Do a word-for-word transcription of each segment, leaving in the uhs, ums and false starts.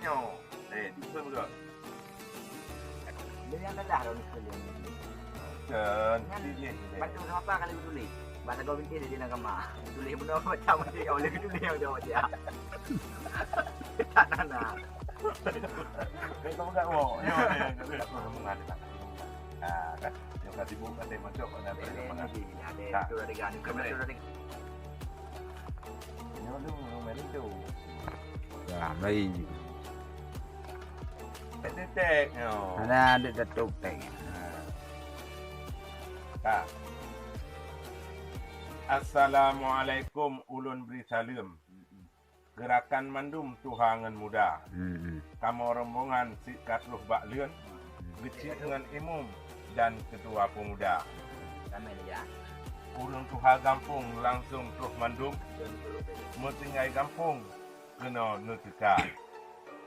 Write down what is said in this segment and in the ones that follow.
Nyoe, eh, di phôn ke? Dia yang dah dah orang sekali. Dan nyan, di dia, di dia. Bantu sama apa kalau ditulis? Bahasa kau binti dia dalam kamar. Tulis benda macam ni, oleh ditulis yang dia baca. Tak nana. Eh, kau buka, oh, nyoe, nyoe, nyoe, nyoe, nyoe, nyoe, nyoe. Ah, kan? Nyoe ka sibuk, ada masuk, ada. Ada, ada, ada. Nyoe tu, nyoe tu. Ramai. Tetek, nyoe. Ada, ada tetek. Ha. Assalamualaikum, ulôn bri saleuem. Geurakan mandum tuha ngon muda. Hmm. Kamoe rombongan sikatroh bak leuen, geuchik ngon imum dan keutua peumuda. Ureuëng tuha gampông langsong troh mandum, meutinggai gampông keunoe neuteuka.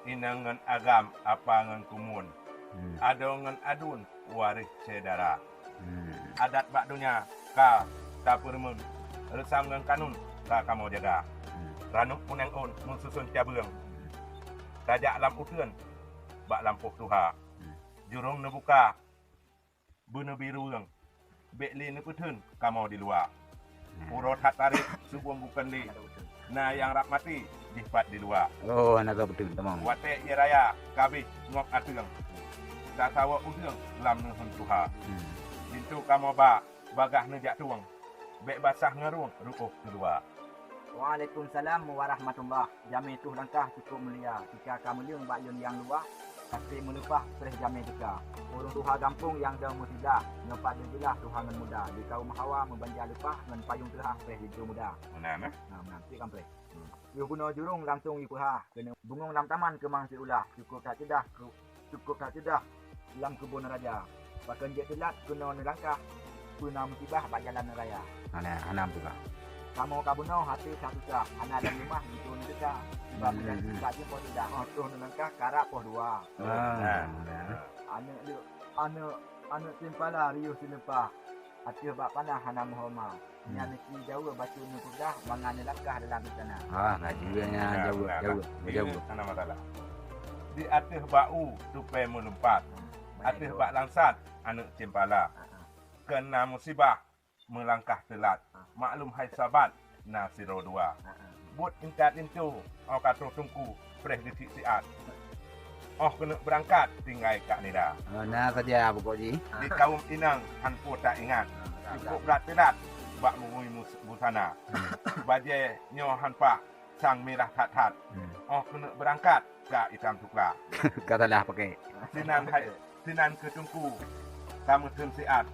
Inong ngon agam, apa ngon kumun, adoe ngon aduen, waréh syedara. Hmm. Adat bak donya ka tapeureumeun, reusam ngon kanun ka kamoe jaga. Hmm. Ranub puneng ôn meususon cabeueng, tajak lam uteuen bak lampôh tuha. Hmm. Jurông neubuka beuneubirueng, bék lé neupeutheun kamoe di luwa. Uroe that tarek, subông bukon lé. Na nyang rab maté jih pat di luwa. Oh, hana ka beutôi, tamong. Watée ie raya ka abéh ngok ateueng, tasawoe udeueng lam neuheun tuha. Hmm. Pintoe kamoe ba, bagaih neujak tueng, bék basah ngon rueng reuôh keuluwa. Waalaikumsalam warahmatullah. Jamé troh langkah cukôp mulia, tika ka meuleueng bak leuen nyang luwa, até meuleupah preh jamé teuka. Ureuëng tuha gampông nyang dong meusiblah, nyoe pat lé jeulah tuha ngon muda, di kaum hawa meubanja leupah ngon payong teuhah preh linto muda. Meunan, eh? Na, meunan, cit kan preh. Hmm. Yoh bunoe jurông langsong yue peuhah, keuneuk bungong lam taman keumang siulah, cukôp that ceudah, cukôp that ceudah lam keubon raja. Pakon jeuet teulat keunoe neulangkah, peue na musibah bak jalan raya. Hana, hana musibah. Kamoe ka bunoe até that susah, hana lam leumah linto neuteuka. Sebab meunan sibak jeuet poh teudah, oh, troh neulangkah karab poh dua. Ah. Aneuk lé-, aneuk, aneuk cempala riôh sileupah, ateueh bak panah hana meuhorma. Hmm. Nyan ki jaweueb bacut neupeugah mangat neulangkah dalam istana. Ah, na jeuet nyan jaweueb, jaweueb, jaweueb. Hana masalah. Di ateueh bak u tupée meulumpat, ateueh bak langsat aneuk cempala. Keuna musibah meulangkah teulat, maklum hai sabat na sidroe dua. Buet intat linto, oh ka troh teungku, preh geuchik siat. Oh keuneuk beurangkat, tinggai kak nida. Oh, na saja pokok jih. Di kaum inong han po tak ingat. Cukôp brat teulat bak meungui mus-, busana. Bajée nyoe han pah, sang mirah that-that. Hmm. Oh keuneuk beurangkat, ka itam tukla. Ka salah pakai. Sinan hai, sinan keu teungku tameutheun siat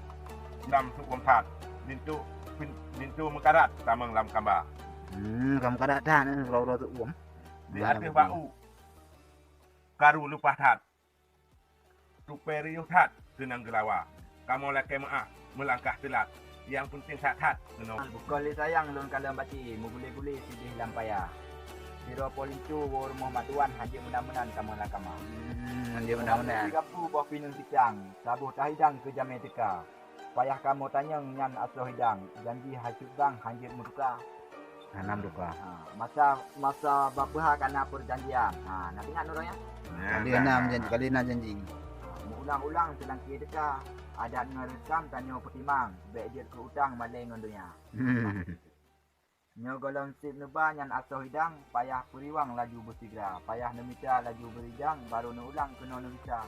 lam sukom that. Linto, pin-, linto meukarat tamong lam kamba. Hmm, lam karat that, eh, uroe-uroe sukom. Di ateueh bak u karu leupah that. Tupée riôh that keunong geulawa. Kamoe lakée meuáh meulangkah teulat. Nyang peunteng that-that keunoe. Bukon lé sayang lôn kalon bati, meugulé-gulé sideh lam paya. Sidroe po linto woe rumoh matuan, hanjeuet meunan-meunan kamoe lam kama. Hmm, hanjeuet meunan-meunan. Kamoe gapu boh pineung sicang, saboh tah idang keu jamé teuka. Payah kamoe tanyong nyan asoe idang, janji hai cut bang hanjeuet meutuka. Hana meutuka. Ha, masa, masa bapeuha kana peurjanjian. Ha, na teuingat nurang nyan? Kali enam janji, kali enam janji. Ha, meuulang-ulang seulangkée teuka, adat ngon reusam tanyoe peutimang, bék jeuet keu utang malée ngon donya. Hmm. Nyoe gohlom seb neuba nyan asoe idang, payah peuriwang laju beusigra, payah neumita laju beurijang, barô neuulang keunoe neugisa.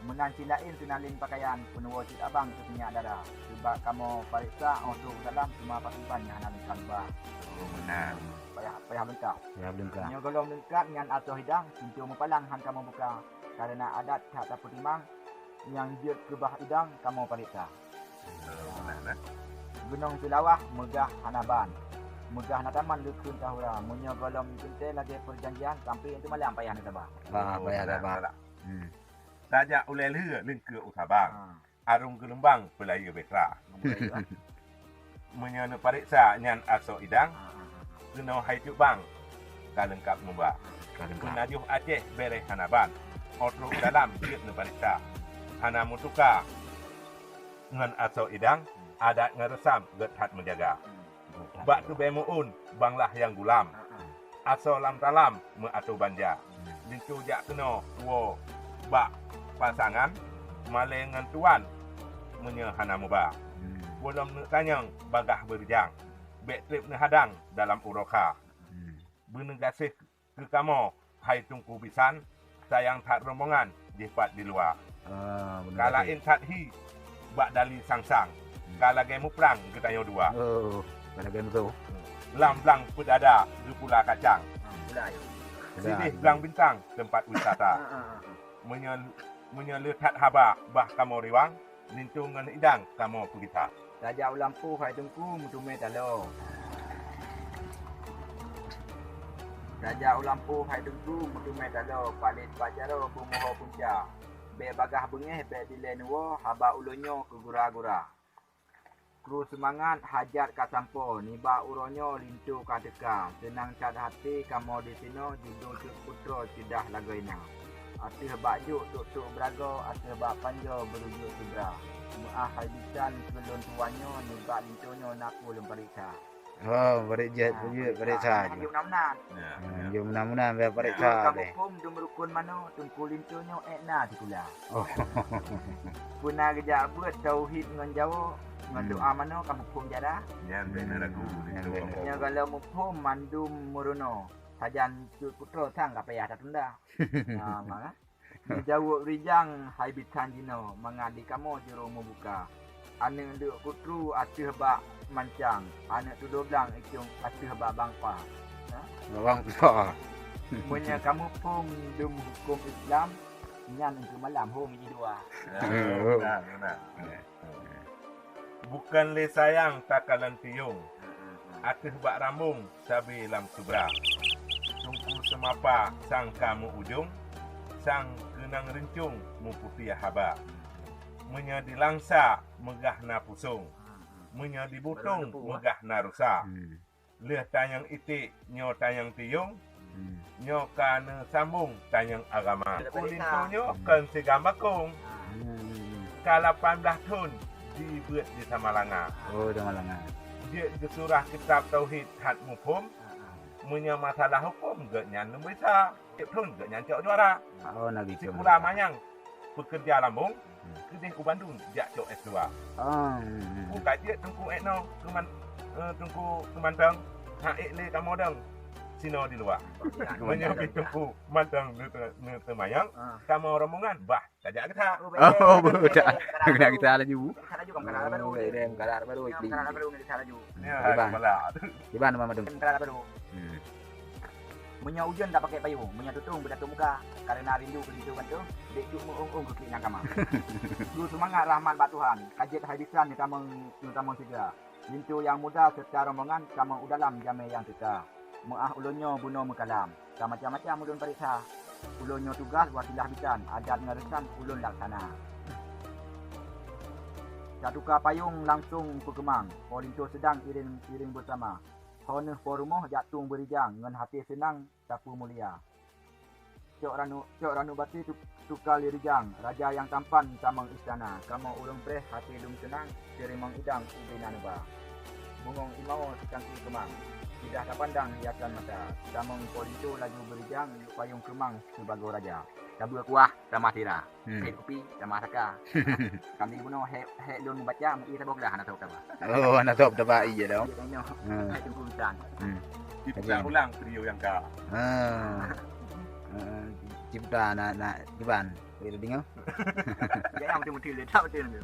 Meunan cit laén seunalén peukayan, peunuwoe cit abang keu sinyak dara. Seubab kamoe pareksa óh troh u dalam, teuma pakriban nyang hana leuka ba. Oh, meunan. Payah, payah leungkap. Payah leungkap. Nyoe gohlom leungkap nyan asoe idang, pintoe meupalang han kamoe buka. Kareuna adat that tapeutimang, nyang jeuet keubah idang kamoe pareksa. Beunong Seulawah meugah hana ban, meugah na taman geukheun tahura. Meunyoe gohlom teuntée lagée peurjanjian, sampoe teumalam payah neusaba. Ah, payah saba. Hmm. Tajak ulée lheueh leungkue u Sabang. Ah. Arong geulumbang peulayeue beutra. Meunyoe neupareksa nyan asoe idang, keunoe hai cut bang ka leungkap muba. Ka leungkap. Peunajoh Aceh béreh hana ban, óh troh dalam jeuet neupareksa. Hana meutuka ngon asoe idang, adat ngon reusam gét that meujaga. Bak tubée meu-ôn banglah nyang gulam, asoe lam talam meuatoe banja. Linto jak keunoe woe bak pasangan, malée ngon tuwan meunyoe hana muba. Gohlom neuk tanyong bagaih beurijang, bék treb neuhadang dalam uroe kha. Beuneugaséh keu kamoe, hai Teungku Bisan, sayang that rombongan jipat di luwa. Ah, beuna. Ka laén that hi bak dali sang-sang, ka lagée muprang geutanyoe dua. Oh, ka lagée musoh. Lam blang peudada geupula kacang, sideh blang bintang teumpat wisata. Meunyoe, meunyoe le that haba bah kamoe riwang, linto ngon idang kamoe peugisa. Tajak u lampôh hai Teungku meuteumé taloe. Tajak u lampôh hai Teungku meuteumé taloe, palét bak jaroe beumuho punca. Bék bagaih beungéh, bék dilée neuwoe, haba ulôn nyoe keu gura-gura. Kru seumangat hajat ka sampoe, nibak uroe nyoe linto ka teuka. Seunang that até kamoe disinoe, judô Cut Putroe ceudah lagoina. Ateueh bak jôk tok-tok beuragoe, ateueh bak panjoe beurujôk subra. Meuáh hai bisan keu lôn tuwan nyoe, nibak linto nyoe na peue lôn pareksa. Oh, pareksa, pareksa. Jôk meunan-meunan. Ya, ya. Jôk meunan-meunan, biar pareksa deh. Kamoe phôn dum rukon manoe, Teungku linto nyoe ék na sikula. Oh. Peuna geujak beuet tauhid ngon jawoe, ngon doa manoe ka muphom jadah. Nyan bék na ragu. Nyan bék na ragu. Nyoe kalau muphom mandum meurunoe, sajan Cut Putroe sang ka payah tatunda. Nah, maka. Neujaweueb rijang hai bisan jinoe, mangat di kamoe jurông meubuka. Aneuk leuk kutru ateueh bak mancang, aneuk tudoe blang icong ateueh bak bangpa. Ha? Bak bangpa. Meunyoe kamoe phom dum huköm Islam, nyan eungkôt malam hom jidua. Ya, beuna, beuna. Bukon lé sayang takalon tiyong, ateueh bak rambong sabe lam subra. Teungku seumapa sang ka meu-ujong, sang keunong rincong meuputéh haba. Meunyoe di Langsa meugah na pusong, meunyoe di Butong meugah na rusa. Lheueh tanyong iték, nyoe tanyong tiyong, nyoe ka neusambong tanyong agama. Teungku linto nyoe kon sigam bakong. Ka lapan blaih thon jibeuet di Samalanga. Oh, Samalanga. Jeuet geusurah kitab tauhid that muphom. Meunyoe masalah huköm, gobnyan leubeh sa. Tiep thon gobnyan cok juara. Oh, na gitu. Sikula manyang peukeureuja lambong, keudeh u Bandung jak cok S dua. Ah, hmm, hmm. Ku ka jeuet Teungku Etno keuman-, eh, Teungku keumantong, han ék lé kamoe dong sinoe di luwa. Meunyoe Teungku mantong neute-, neuteumanyong, kamoe rombongan bah tajak geutak. Oh, beutôi. Geutak, geutak laju. Geutak laju, kamoe karat baru. Oh, deh, karat baru. Ya, karat baru. Kiban. Kiban, Mama Dong. Karat baru. Hmm. Meunyoe ujeuen dak pakai payong, meunyoe tutong beudatoe muka, kareuna rindu keu linto gantoe, dek cut meu-ong-ong keu klik nyang kama. Kru seumangat rahmat bak Tuhan, ka jeuet hai bisan neutamong, neutamong sigra. Linto nyang muda seureuta rombongan tamong u dalam jamé nyang teuka. Meuáh ulôn nyoe bunoe meukalam, ka macam-macam ulôn pareksa. Ulôn nyoe tugaih wasilah bisan, adat ngon reusam ulôn laksana. Tatuka payong langsong peukeumang, po linto seudang iring-iring beusama. Ho neuh po rumoh jak tueng beurijang ngon haté seunang tapeumulia. Cok ranup, cok ranup batée tu-, tuka lé rijang, raja nyang tampan tamong istana. Kamoe ureuëng preh haté lom seunang, teurimong idang ubé na neuba. Bungong imawoe sikangkée keumang, lidah tapandang hiasan mata. Tamong po linto laju beurijang, yue payong keumang sibagoe raja. Tabeue kuah tamah sira. Hmm. Kayém kupi tamah saka. Kami bunoe hék, hék lôn mubaca, meuié saboh glah hana sôb taba. Oh, hana sôb taba, iya dong. Iya, tengok. Hmm. Hai Teungku Bisan. Hmm. Cipta ulang trio nyang ka. Ha. Eh, cipta na, na, kiban. Boleh deungoe? Ya, yang betul-betul dia, tak betul dia.